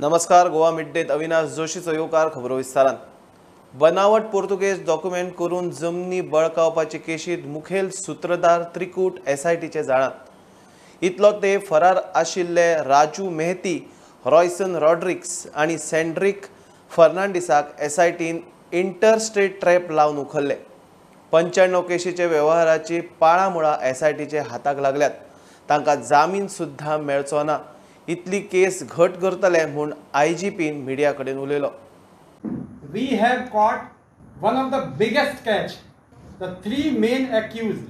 नमस्कार, गोवा मिड-डेत अविनाश जोशीचो येवकार. खबरो विस्तारान. बनावट पोर्तुगेज डॉक्युमेंट करून जमनी बळकावपाचे केशीत मुखेल सूत्रधार त्रिकूट एसआयटीचे जाळांत. इतलो ते फरार आशिल्ले राजू मेहती, रॉयसन रॉड्रिक्स आनी सेंड्रिक फर्नांडीसाक एसआयटीन इंटरस्टेट ट्रॅप लावन उखल्ले. 95 केशीचे व्यवहाराची पाळामुळां एसआयटीचे हाताक लागल्यात. तांकां जामीन सुद्दां मेळचो ना इतली केस घट करतले म्हूण आयजीपीन मिडिया कडेन उलयलो. We have caught one of the biggest catch. The three main accused,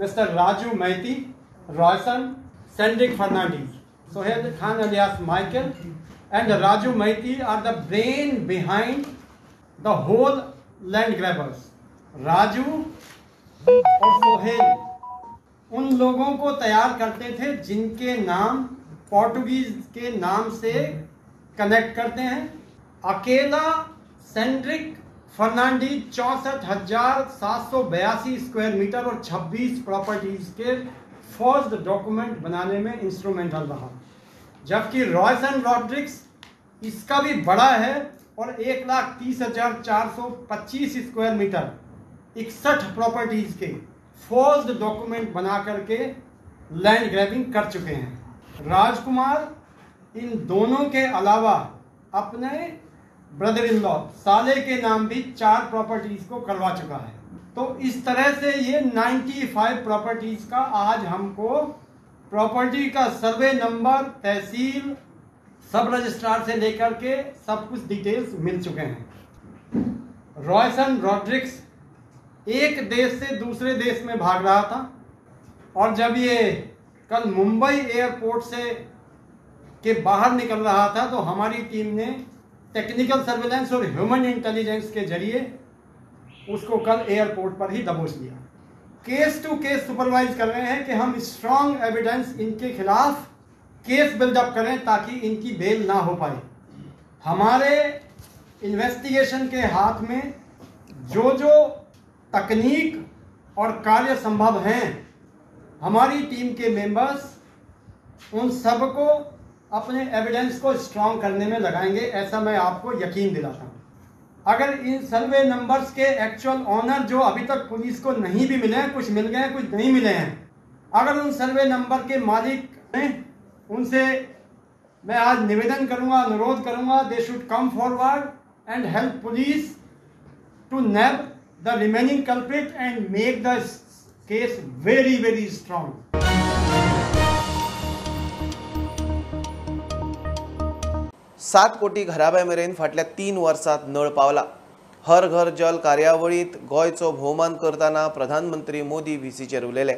Mr. Raju Maiti, Royson, Cedric Fernandes, Sohail Khan alias Michael and Raju Maiti are the brain behind the whole land grabbers. Raju और सोहेल उन लोगों को तैयार करते थे जिनके नाम Portuguese K नाम से connect करते हैं. अकेला सेंड्रिक फर्नांडीज 64,782 स्क्वायर मीटर और 26 प्रॉपर्टीज के फॉर्ज्ड डॉक्यूमेंट बनाने में इंस्ट्रूमेंटल रहा, जबकि रॉयसन रॉड्रिक्स इसका भी बड़ा है और 1,30,425 स्क्वायर मीटर 61 प्रॉपर्टीज के फॉर्ज्ड डॉक्यूमेंट बना करके लैंड ग्रैबिंग कर चुके हैं. राजकुमार इन दोनों के अलावा अपने ब्रदर इन लॉ साले के नाम भी 4 प्रॉपर्टीज को करवा चुका है. तो इस तरह से ये 95 प्रॉपर्टीज का आज हमको प्रॉपर्टी का सर्वे नंबर, तहसील, सब रजिस्ट्रार से लेकर के सब कुछ डिटेल्स मिल चुके हैं. रॉयसन रॉड्रिक्स एक देश से दूसरे देश में भाग रहा था और जब ये कल मुंबई एयरपोर्ट से के बाहर निकल रहा था तो हमारी टीम ने टेक्निकल सर्वेलेंस और ह्यूमन इंटेलिजेंस के जरिए उसको कल एयरपोर्ट पर ही दबोच लिया. केस टू केस सुपरवाइज कर रहे हैं कि हम स्ट्रॉन्ग एविडेंस इनके खिलाफ केस बिल्डअप करें ताकि इनकी बेल ना हो पाए. हमारे इन्वेस्टिगेशन के हाथ में जो जो तकनीक और कार्य संभव हैं, हमारी टीम के मेंबर्स उन सबको अपने एविडेंस को स्ट्रॉन्ग करने में लगाएंगे, ऐसा मैं आपको यकीन दिलाता हूँ. अगर इन सर्वे नंबर्स के एक्चुअल ऑनर जो अभी तक पुलिस को नहीं भी मिले हैं, कुछ मिल गए हैं कुछ नहीं मिले हैं, अगर उन सर्वे नंबर के मालिक हैं उनसे मैं आज निवेदन करूँगा, अनुरोध करूँगा, they should come forward and help police to nab the remaining culprit and make the case very very strong. 7 कोटी घराब्या मेरेन फाटल्या 3 वर्सांत नळ पावला. हर घर जल कार्यावळींत गोंयचो भोवमान करतना प्रधानमंत्री मोदी व्हीसीचेर उलयले.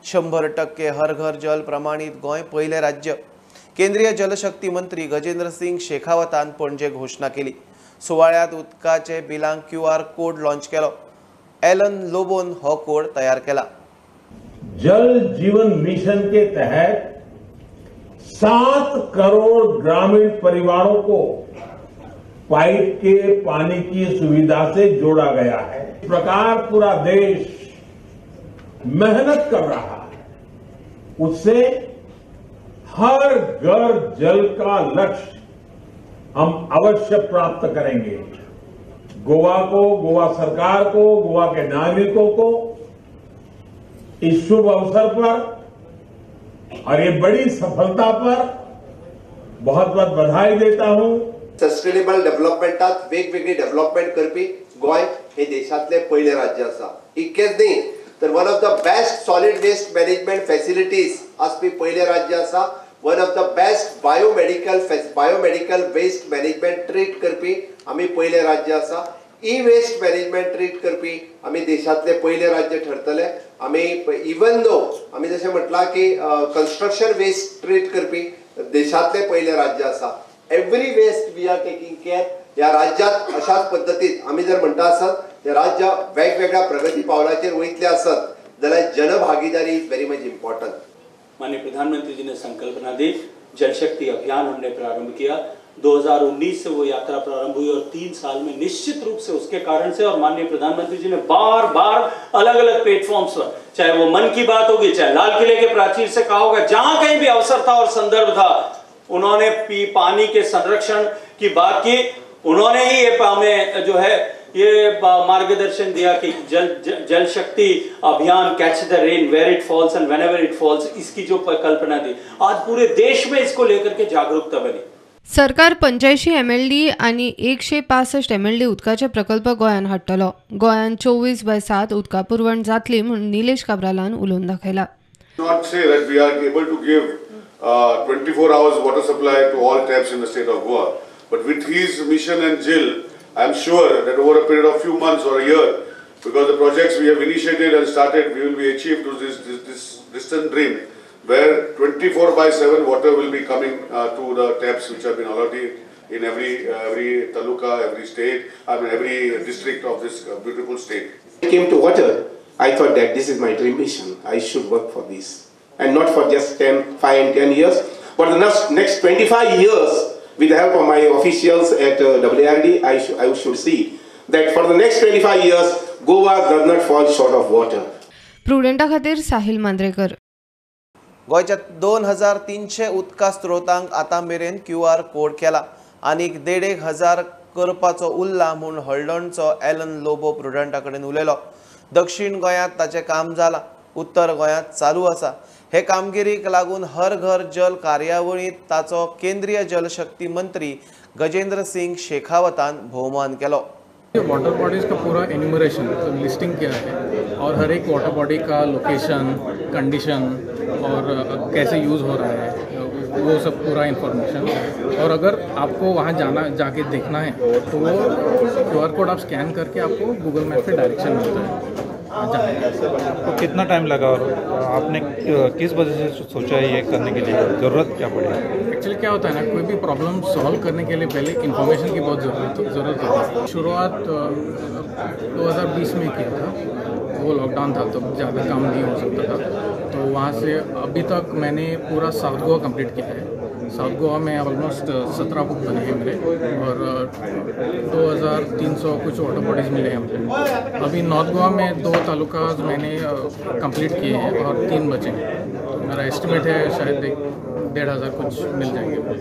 100% हर घर जल प्रमाणीत गोंय पयलें राज्य. केंद्रीय जलशक्ती मंत्री गजेंद्र सिंग शेखावतान पणजे घोशणा केली. सुवाळ्यांत उदकाचे बिलांक क्यूआर कोड लॉन्च केलो. एलन लोबोन हो कोड तयार केला. जल जीवन मिशन के तहत 7 करोड़ ग्रामीण परिवारों को पाइप के पानी की सुविधा से जोड़ा गया है. इस प्रकार पूरा देश मेहनत कर रहा है, उससे हर घर जल का लक्ष्य हम अवश्य प्राप्त करेंगे. गोवा को, गोवा सरकार को, गोवा के नागरिकों को इस शुभ अवसर पर और ये बड़ी सफलता पर बहुत बहुत बधाई देता हूं. सस्टेनेबल डेव्हलपमेंटात वेगवेगळी डेव्हलपमेंट करपी गोंय हे देशांतले पयलें राज्य आसा. इतकेंच न्ही तर one of the best solid waste management facilities आसपी पयलें राज्य आसा. One of the best biomedical waste management treat करपी आमी पयलें राज्य आसा. ई वेस्ट मॅनेजमेंट ट्रीट करपी आमी देशांतले पयलें राज्य ठरतले. आमी इवन दो आमी जशें म्हटलां की कन्स्ट्रक्शन वेस्ट ट्रीट करपी देशांतले पयलें राज्य आसा. Every waste we are taking care. ह्या राज्यांत अशाच पद्दतीन आमी जर म्हणटा आसत हें राज्य वेगवेगळ्या प्रगती पावलाचेर वयतलें आसत जाल्यार जनभागीदारी is very much important. माननीय प्रधानमंत्री जी ने संकल्पना दी, जल शक्ति अभियान हमने प्रारंभ किया. 2019 से वो यात्रा प्रारंभ हुई और 3 साल में निश्चित रूप से उसके कारण से, और माननीय प्रधानमंत्री जी ने बार बार अलग अलग प्लेटफॉर्म्स पर, चाहे वो मन की बात होगी, चाहे लाल किले के प्राचीर से कहा होगा, जहां कहीं भी अवसर था और संदर्भ था, उन्होंने पानी के संरक्षण की बात की, उन्होंने ही ये हमें जो है ये मार्गदर्शन दिया कि जल शक्ति अभियान, catch the rain where it falls and whenever it falls, इसकी जो कल्पना दी, आज पूरे देश में इसको लेकर के जागरूकता बनी। सरकार 85 MLD आनी 165 MLD उदकाचे प्रकल्प गोंयांत हाडटलो। गोंयांत 24/7 उदका पुरवण जातली म्हूण निलेश काब्रालान उलोवन दाखयला। Not say that we are able to give 24 hours water supply to all taps in the state of Goa, but with his mission and zeal, I am sure that over a period of few months or a year, because the projects we have initiated and started, we will be achieved to this distant dream, where 24/7 water will be coming to the taps which have been allotted in every taluka, every state, I mean every district of this beautiful state. When I came to water, I thought that this is my dream mission. I should work for this, and not for just 5 and 10 years, but the next 25 years. With the help of my officials at WRD, I should see that for the next 25 years, Goa does not fall short of water. प्रुडंटा खातीर साहिल मांद्रेकर। गोंयच्या 2300 उदका स्त्रोतांक आतां मेरेन QR code केला आनीक 1500 करपाचो उरला म्हूण हळदणचो एलन लोबो प्रुडंटा कडेन उलयलो। दक्षिण गोंयांत ताचें काम जालां, उत्तर गोंयांत चालू आसा। हे कामगिरीक लागून हर घर जल कार्यावळींत ताचो केंद्रीय जलशक्ती मंत्री गजेंद्र सिंग शेखावतान भोवमान केलो। वाटर बॉडीज़ का पूरा एन्यूमरेशन लिस्टिंग किया है और हर एक वाटर बॉडी का लोकेशन, कंडीशन और कैसे यूज़ हो रहा है वो सब पूरा इन्फॉर्मेशन। और अगर आपको वहाँ जाना जाके देखना है तो वो QR code आप स्कैन करके आपको गूगल मैप पे डायरेक्शन मिलता है। तो कितना टाइम लगा और आपने किस वजह से सोचा ये करने के लिए, ज़रूरत क्या पड़ी? एक्चुअली क्या होता है ना, कोई भी प्रॉब्लम सॉल्व करने के लिए पहले इन्फॉर्मेशन की बहुत ज़रूरत होती है। शुरुआत 2020 में किया था, वो लॉकडाउन था तो ज़्यादा काम नहीं हो सकता था, तो वहाँ से अभी तक मैंने पूरा साउथ गोवा कंप्लीट किया है। साउथ गोवा में ऑलमोस्ट 17 बुक बने हैं मेरे और 2300 कुछ वाटर बॉडीज़ मिले हैं मुझे। अभी नॉर्थ गोवा में 2 तालुकाज मैंने कंप्लीट किए हैं और 3 बचे हैं। तो मेरा एस्टिमेट है शायद 1500 कुछ मिल जाएंगे।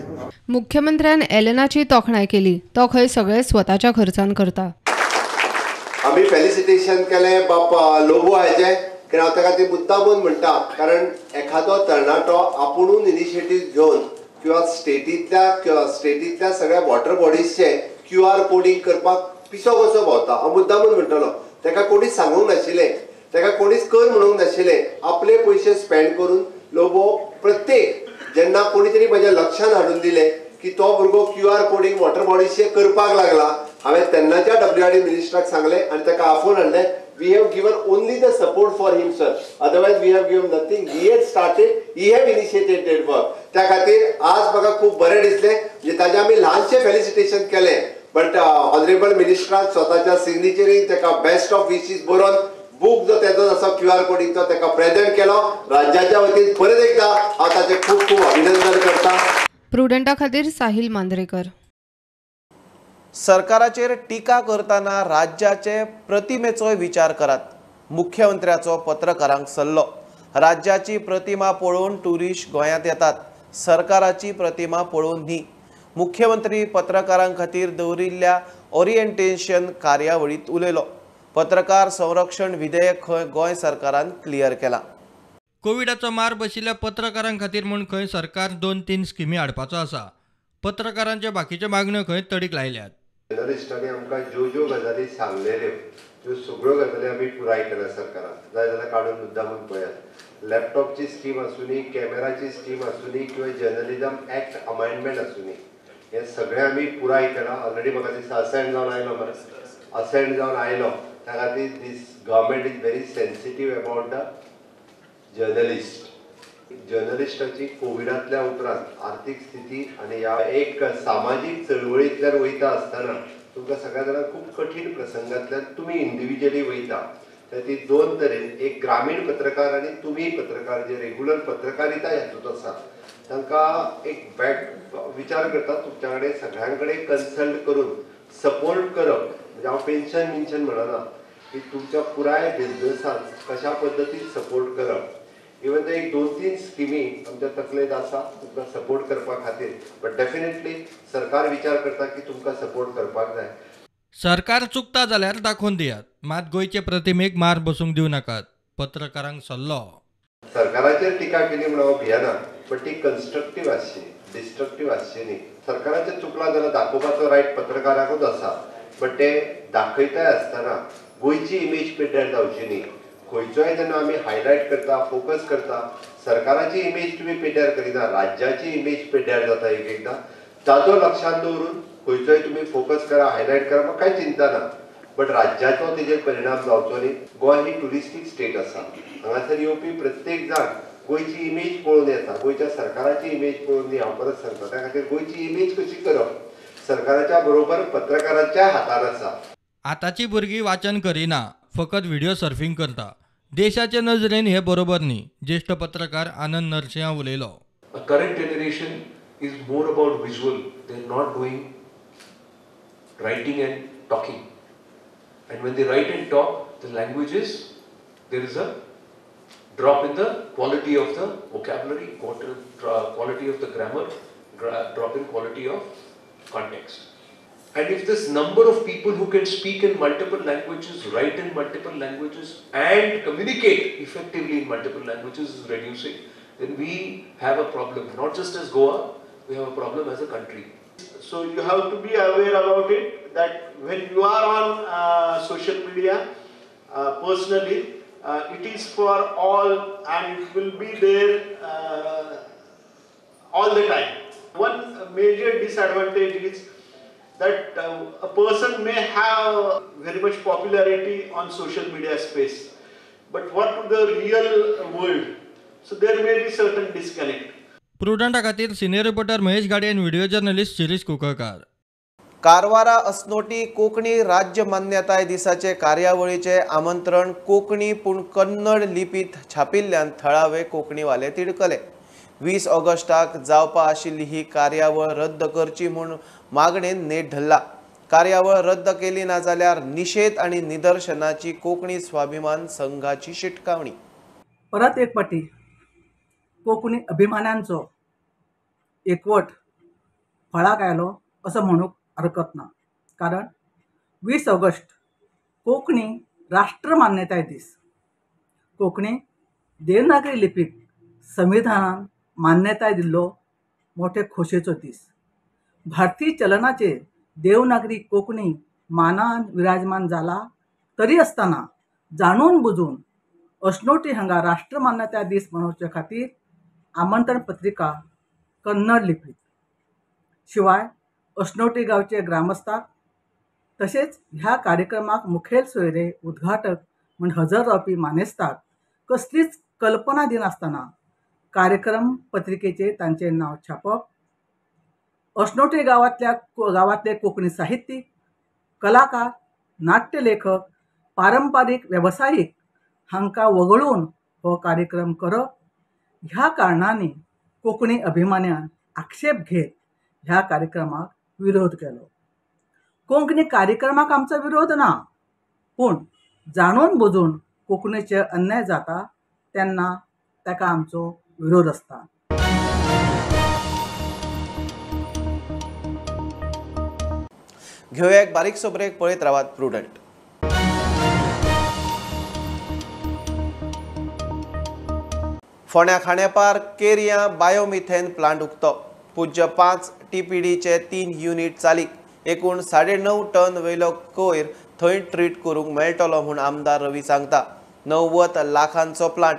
मुख्यमंत्र्यान एलनाची तोखणाय केली, तो खंय सगळे स्वताच्या खर्चान करता। आमी फेलिसिटेशन केलें बापा लोबो हाचें, कारण हांव ताका ती मुद्दामून म्हणटा, कारण एखादो तरणाटो आपुणून इनिशिएटीव घेवन किंवा स्टेटींतल्या सगळ्या वॉटर बॉडीजचे QR coding करपाक पिसो कसो भोंवता। हांव मुद्दामून म्हणटलो, ताका कोणीच सांगूंक नाशिल्लें, ताका कोणीच कर म्हणूंक नाशिल्लें, आपले पयशे स्पेंड करून लोबो प्रत्येक जेन्ना कोणी तरी म्हज्या लक्षान हाडून दिलें की तो भुरगो QR coding water बॉडीजचे करपाक लागला, हांवें तेन्नाच्या WRD मिनिस्टराक सांगलें आनी ताका आफोवन हाडलें। We have given only the support for him, sir. Otherwise, we have given nothing. He had started, he have initiated that work. त्या खातीर आज म्हाका खूब बरें दिसलें, म्हणजे ताजें आमी ल्हानशें फेलिसिटेशन केलें, बट ऑनरेबल मिनिस्टरान स्वताच्या सिग्नेचरीन ताका बेस्ट ऑफ विशीस बरोवन बूक जो तेजो आसा QR कोडींगचो ताका प्रेजेंट केलो। राज्याच्या वतीन परत एकदा हांव ताचें खूब खूब अभिनंदन करता। प्रुडंटा खातीर साहिल मांद्रेकर। सरकाराचेर टीका करतना राज्याचे प्रतिमेचोय विचार करात, मुख्यमंत्र्याचो पत्रकारांक सल्लो। राज्याची प्रतिमा पळोवन टुरिस्ट गोंयांत येतात, सरकाराची प्रतिमा पळोवन न्ही। मुख्यमंत्री पत्रकारां खातीर दवरिल्ल्या ओरिएंटेशन कार्यावळींत उलयलो। पत्रकार संरक्षण विधेयक खंय गोंय सरकारान क्लियर केला। कोविडाचो मार बशिल्ल्या पत्रकारां खातीर म्हूण खंय सरकार 2-3 स्किमी हाडपाचो आसा। पत्रकारांच्या बाकीच्यो मागण्यो खंय तडीक लायल्यात। जर्नलिस्टांनी आमकां ज्यो ज्यो गजाली सांगलेल्यो त्यो सगळ्यो गजाली आमी पुराय केल्या सरकारान। जाय जाल्यार काडून मुद्दामून पळयात, लॅपटॉपची स्कीम आसूनी, कॅमेराची स्कीम आसूनी किंवा जर्नलिजम एक्ट अमेंडमेंट आसूनी, हे सगळें आमी पुराय केलां। ऑलरेडी म्हाका दिसता असेंड जावन आयलो मरे, असेंड जावन आयलो। त्या खातीर this government is very sensitive about the journalist. जर्नलिस्टाची कोविडांतल्या उपरांत आर्थीक स्थिती आनी ह्या एक सामाजीक चळवळींतल्यान वयता आसतना तुमकां सगळ्या जाणांक खूब कठीण प्रसंगांतल्यान तुमी इंडिविज्युअली वयता। तर ती 2 तरेन, एक ग्रामीण पत्रकार आनी तुमी पत्रकार जे रेगुलर पत्रकारिता हातूंत आसा तांकां एक बॅक विचार करता, तुमच्या कडेन सगळ्यां कडेन कन्सल्ट करून सपोर्ट करप। म्हणजे हांव पेन्शन बिन्शन म्हणना, की तुमच्या पुराय बिजनसाक कशा पद्दतीन सपोर्ट करप इवन एक 2-3 स्किमी आमच्या तकलेंत आसा तुमकां सपोर्ट करपा खातीर, बट डेफिनेटली सरकार विचार करता की तुमकां सपोर्ट करपाक जाय. सरकार चुकता जाल्यार दाखोवन दियात, मात गोंयचे प्रतिमेक मार बसूंक दिवं नाकात, पत्रकारांक सल्लो. सरकाराचेर टिका केली म्हणून हांव भियेना, बट ती कन्स्ट्रक्टीव आसची, डिस्ट्रक्टीव आसची न्ही. सरकाराचेर चुकलां जाल्यार दाखोवपाचो रायट पत्रकाराकूच आसा, बट ते दाखयताय आसतना गोंयची इमेज पिड्ड्यार जावची न्ही. खंयचोय जेन्ना आमी हायलायट करता, फोकस करता, सरकाराची इमेज तुमी पिड्ड्यार करिना, राज्याची इमेज पिड्ड्यार जाता एक एकदां. ताजो लक्षांत दवरून खंयचोय तुमी फोकस करा, हायलायट करा, म्हाका कांय चिंता ना, बट राज्याचो तेजेर परिणाम जावचो न्ही. गोंय ही ट्युरिस्टीक स्टेट आसा, हांगासर येवपी प्रत्येक जाण गोंयची इमेज पळोवन येता, गोंयच्या सरकाराची इमेज पळोवन न्ही. हांव परत सांगता, त्या खातीर गोंयची इमेज कशी करप सरकाराच्या बरोबर पत्रकाराच्या हातान आसा. आतांची भुरगीं वाचन करिना, फकत व्हिडिओ सर्फिंग करता. देशाचे नजरेन हे बरोबर न्ही, ज्येश्ठ पत्रकार आनंद नरसिंहा उलयलो. Current generation is more about visual, they are not doing writing and talking. And when they write and talk, the language is, there is a drop in the quality of the vocabulary, quality of the grammar, drop in quality of context. And if this number of people who can speak in multiple languages, write in multiple languages and communicate effectively in multiple languages is reducing, then we have a problem, not just as Goa, we have a problem as a country. So you have to be aware about it, that when you are on social media personally, it is for all and it will be there all the time. One major disadvantage is that a person may have very much popularity on social media space, but what to the real world? So there may be certain disconnect. प्रुडंटा खातीर senior reporter Mahesh गाडे आनी video journalist Shirish Kunkalkar. कारवारा अस्नोटी Konkani राज्य मान्यताय दिसाचे कार्यावळीचे आमंत्रण कोंकणी पूण कन्नड लिपीत छापिल्ल्यान थळावे कोंकणीवाले तिडकले. 20 ऑगस्टाक जावपा आशिल्ली ही कार्यावळ रद्द करची म्हूण मागणेन नेट धरला. कार्यावळ रद्द केली ना जाल्यार निशेध आनी निदर्शनाची कोंकणी स्वाभिमान संघाची शिटकावणी. परत एक पाटी कोंकणी अभिमानांचो एकवट फळाक आयलो असो म्हणूंक हरकत ना, कारण 20 ऑगस्ट कोंकणी राष्ट्र मान्यताय दीस. कोंकणी देवनागरी लिपीक संविधानान मान्यताय दिल्लो मोठे खोशयेचो दीस. भारतीय चलनाचेर देवनागरी कोंकणी मानान विराजमान जाला तरी आसतना जाणून बुजून अस्नोटी हांगा राष्ट्र मान्यताय दीस मनोवचे खातीर आमंत्रण पत्रिका कन्नड लिपीत, शिवाय अस्नोटी गांवचे ग्रामस्थाक तशेंच ह्या कार्यक्रमाक मुखेल सोयरे उद्घाटक म्हूण हजर रावपी मानेस्ताक कसलीच कल्पना दिनासतना कार्यक्रम पत्रिकेचेर तांचें नांव छापप, अस्नोटी गांवांतले कोंकणी साहित्यीक, कलाकार, नाट्यलेखक, पारंपारीक वेवसायीक हांकां वगळून हो कार्यक्रम करप, ह्या कारणांनी कोंकणी अभिमान्यान आक्षेप घेत ह्या कार्यक्रमाक विरोध केलो. कोंकणी कार्यक्रमाक आमचो विरोध ना, पूण जाणून बुजून कोंकणीचेर अन्याय जाता तेन्ना ताका आमचो विरोध आसता. घेवया एक बारीकसो ब्रेक, पळयत रावात प्रुडंट. फोंड्या खांडेपार केरिया बायोमिथेन प्लांट उक्तो. पूज्य 5 TPDचे 3 युनिट चालीक. एकूण 9.5 टन वयलो कोयर थंय ट्रीट करूंक मेळटलो म्हूण आमदार रवी सांगता. 90 लाखांचो प्लांट,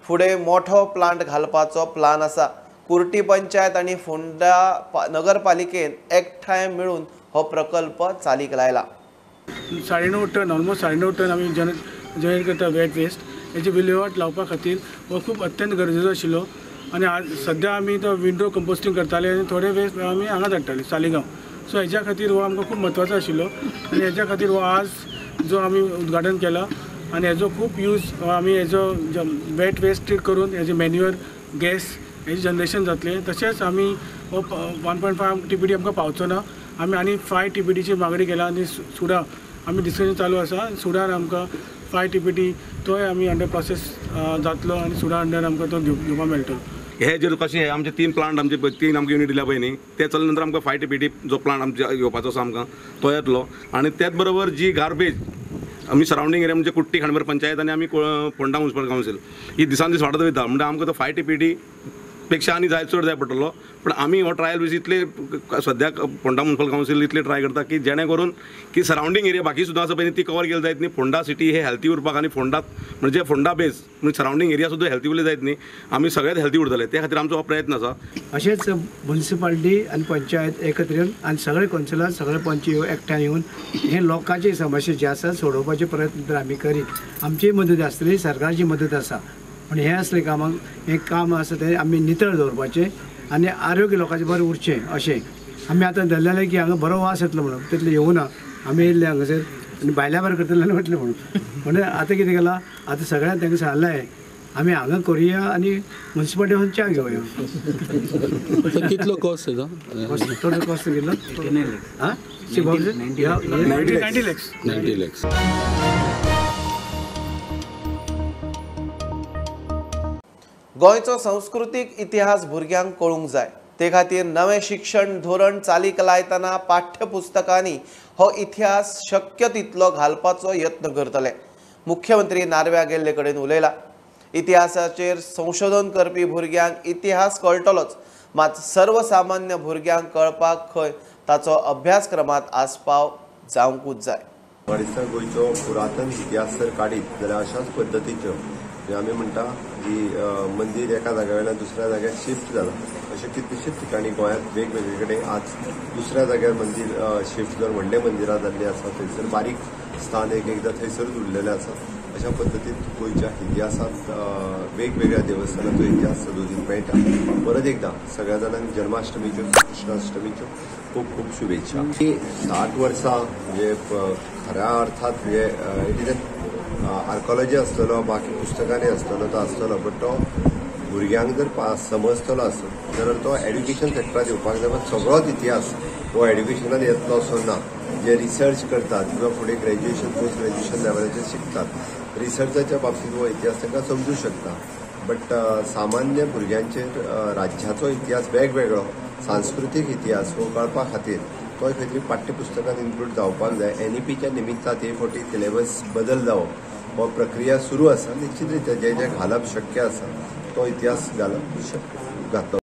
फुडें मोठो प्लांट घालपाचो प्लान आसा. कुर्टी पंचायत आनी फोंडा नगरपालिकेन एकठांय मेळून हो प्रकल्प चालीक लायला. 9.5 टन, ऑलमोस्ट 9.5 टन आमी जनरेट करता वेट वेस्ट. हेची विलेवाट लावपा खातीर हो खूब अत्यंत गरजेचो आशिल्लो आनी आज सद्या आमी तो विंडो कंपोस्टींग करताले आनी थोडे वेस्ट आमी हांगा धाडटाले सालिगांव. सो हेज्या खातीर हो आमकां खूब म्हत्वाचो आशिल्लो आनी हेज्या खातीर हो आज जो आमी उद्घाटन केला आनी हेजो खूब यूज आमी हेजो वेट वेस्ट ट्रीट करून हेजे मॅन्युअर गॅस हेजें जनरेशन जातलें. तशेंच आमी हो 1.5 TPD आमकां पावचो ना, आमी आनी 5 TPDची मागणी केला आनी सुडा आमी डिस्कशन चालू आसा. सुडार आमकां 5 TPD तोय आमी अंडर प्रोसेस जातलो आनी सुडा अंडर आमकां तो घेवपाक मेळटलो. हे जे कशें आमचे 3 प्लांट आमचे 3 आमकां युनीट दिल्या पळय न्ही, ते चल्ले नंतर आमकां 5 TPD जो प्लांट आमचे घेवपाचो आसा आमकां तो येतलो. आनी त्याच बरोबर जी गार्बेज आमी सरावंडींग एरिया म्हणजे कुट्टी खांडबर पंचायत आनी आमी फोंडा म्युनिसिपल कावन्सील ही दिसान दीस वाडत वयता, म्हणजे आमकां तो 5 TPD पेक्षा आनी जाय चड जाय पडटलो. पण आमी हो ट्रायल बेजीस इतले सद्याक फोंडा म्युनिसिपल कावन्सील इतले ट्राय करता की जेणे करून की सरावंडींग एरिया बाकी सुद्दां आसा पळय ती कवर केली जायत न्ही. फोंडा सिटी हे हेल्थी उरपाक आनी फोंडा म्हणजे फोंडा बेज म्हणजे सरावंडींग एरिया सुद्दां हेल्थी उरले जायत न्ही, आमी सगळेच हेल्थी उरतले ते खातीर आमचो हो प्रयत्न आसा. अशेंच म्युनिसिपालिटी आनी पंचायत एकत्र येवन आनी सगळे कौन्सिलर सगळे पंच एकठांय येवन हे लोकांची समस्या जी आसा सोडोवपाचे प्रयत्न तर आमी करीत. आमची मदत आसतली, सरकारची मदत आसा, पूण हें असलें कामाक हें काम आसा तें आमी नितळ दवरपाचें आनी आरोग्य लोकांचें बरें उरचें अशें आमी आतां धरलेलें की हांगा बरो वास येतलो म्हणून तितलें येवना आमी येयल्ले हांगासर आनी भायल्या भायर करतले वतलें म्हणून. म्हणून आतां कितें केलां, आतां सगळ्यांक तांकां सांगलें आमी हांगा करुया आनी म्युनिसिपालिटी वचून च्या घेवया. कितलो कॉस्ट येता? टोटल कॉस्ट कितलो? आं 90 lakhs. 90 lakhs. गोंयचो संस्कृतीक इतिहास भुरग्यांक कळूंक जाय, ते खातीर नवें शिक्षण धोरण चालीक लायतना पाठ्यपुस्तकांनी हो इतिहास शक्य तितलो घालपाचो यत्न करतले. मुख्यमंत्री नार्व्या गेल्ले कडेन उलयला. इतिहासाचेर संशोधन करपी भुरग्यांक इतिहास कळटलोच, मात सर्वसामान्य भुरग्यांक कळपाक खंय ताचो अभ्यासक्रमांत आस्पाव जावंकूच जाय. गोंयचो पुरातन इतिहास जर काडीत जाल्यार अशाच पद्दतीच्यो आमी म्हणटा की मंदीर एका जाग्या वयल्यान दुसऱ्या जाग्यार शिफ्ट जाला, अशें कितलेशेच ठिकाणी गोंयांत वेगवेगळे कडेन आज दुसऱ्या जाग्यार मंदीर शिफ्ट जावन व्हडलें मंदिरां जाल्लीं आसा, थंयसर बारीक स्थान एक एकदां थंयसरूच उरलेलें आसा. अशा पद्दतीन गोंयच्या इतिहासांत वेगवेगळ्या देवस्थानांचो इतिहास सदोदीत मेळटा. परत एकदां सगळ्या जाणांक जन्माष्टमीच्यो कृष्णाष्टमीच्यो खूब खूब शुभेच्छा. 60 वर्सां म्हणजे खऱ्या अर्थात म्हणजे it is archaeology आसतलो, बाकी पुस्तकांनी आसतलो तो आसतलो, बट तो भुरग्यांक जर समजतलो आसत जाल्यार तो एड्युकेशन सेक्टरांत येवपाक जाय. पण सगळोच इतिहास हो एड्युकेशनान येतलो असो ना. जे रिसर्च करतात किंवा फुडें ग्रॅज्युएशन पोस्ट ग्रॅज्युएशन लेवलाचेर शिकतात, रिसर्चाच्या बाबतींत हो इतिहास तांकां समजूं शकता. बट सामान्य भुरग्यांचेर राज्याचो इतिहास वेगवेगळो सांस्कृतीक इतिहास हो कळपा खातीर तो खंय तरी पाठ्यपुस्तकांत इन्क्लूड जावपाक जाय. एनईपीच्या निमित्तान हे फावटी सिलेबस बदल जावप हो प्रक्रिया सुरू आसा. निश्चित रित्या जे जे घालप शक्य आसा तो इतिहास घालप शक्य घातलो.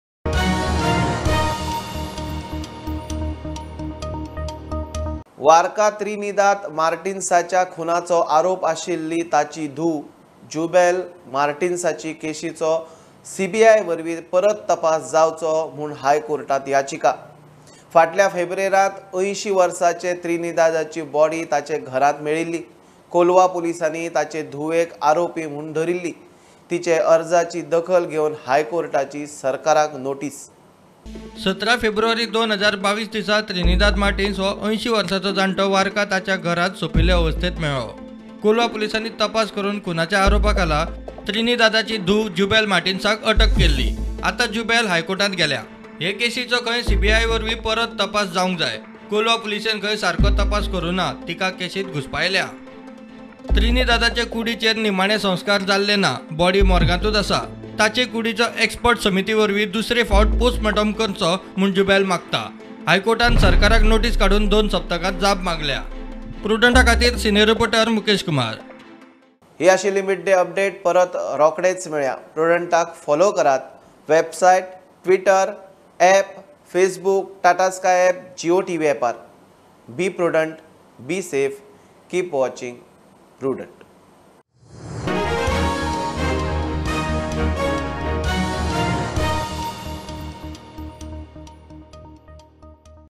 वार्का त्रिनिदाद मार्टिन्साच्या खुनाचो आरोप आशिल्ली ताची धूव जुबेल मार्टिन्साची केशीचो सीबीआय वरवीं परत तपास जावचो म्हूण हायकोर्टात याचिका. फाटल्या फेब्रेरांत 80 वर्साचे त्रिनिदादाची बॉडी ताचे घरांत मेळिल्ली. कोलवा पुलिसांनी ताचे धुवेक आरोपी म्हूण धरिल्ली. तिचे अर्जाची दखल घेवन हायकोर्टाची सरकाराक नोटीस. 17 फेब्रुवारी 2022 दिसा त्रिनिदाद मार्टिन्स हो 80 वर्साचो जाण्टो वार्का ताच्या घरांत सोंपिल्ले अवस्थेत मेळ्ळो. कोलवा पुलिसांनी तपास करून खुनाच्या आरोपा खाला त्रिनिदादाची धूव जुबेल मार्टिन्साक अटक केल्ली. आतां जुबेल हायकोर्टांत गेल्या. हे केशीचो खंय सीबीआय वरवीं परत तपास जावंक जाय. कोलवा पुलिसेन खंय सारको तपास करूं ना, तिका केशींत घुसपायल्या. त्रिनिदादाचे कुडीचेर निमाणे संस्कार जाल्ले ना, बॉडी मोर्गांतूच आसा. ताचे कुडीचो एक्सपर्ट समिती वरवीं दुसरे फावट पोस्टमॉर्टम करचो म्हूण जुबेल मागता. हायकोर्टान सरकाराक नोटीस काडून 2 सप्तकांत जाप मागल्या. प्रुडंटा खातीर सिनियर रिपोर्टर मुकेश कुमार. ही आशिल्ली मिड डे अपडेट. परत रोखडेच मेळया. प्रुडंटाक फॉलो करात. Website, Twitter, app, Facebook, Tata Sky app, Jio TV ॲपार. Be prudent, be safe, keep watching Prudent.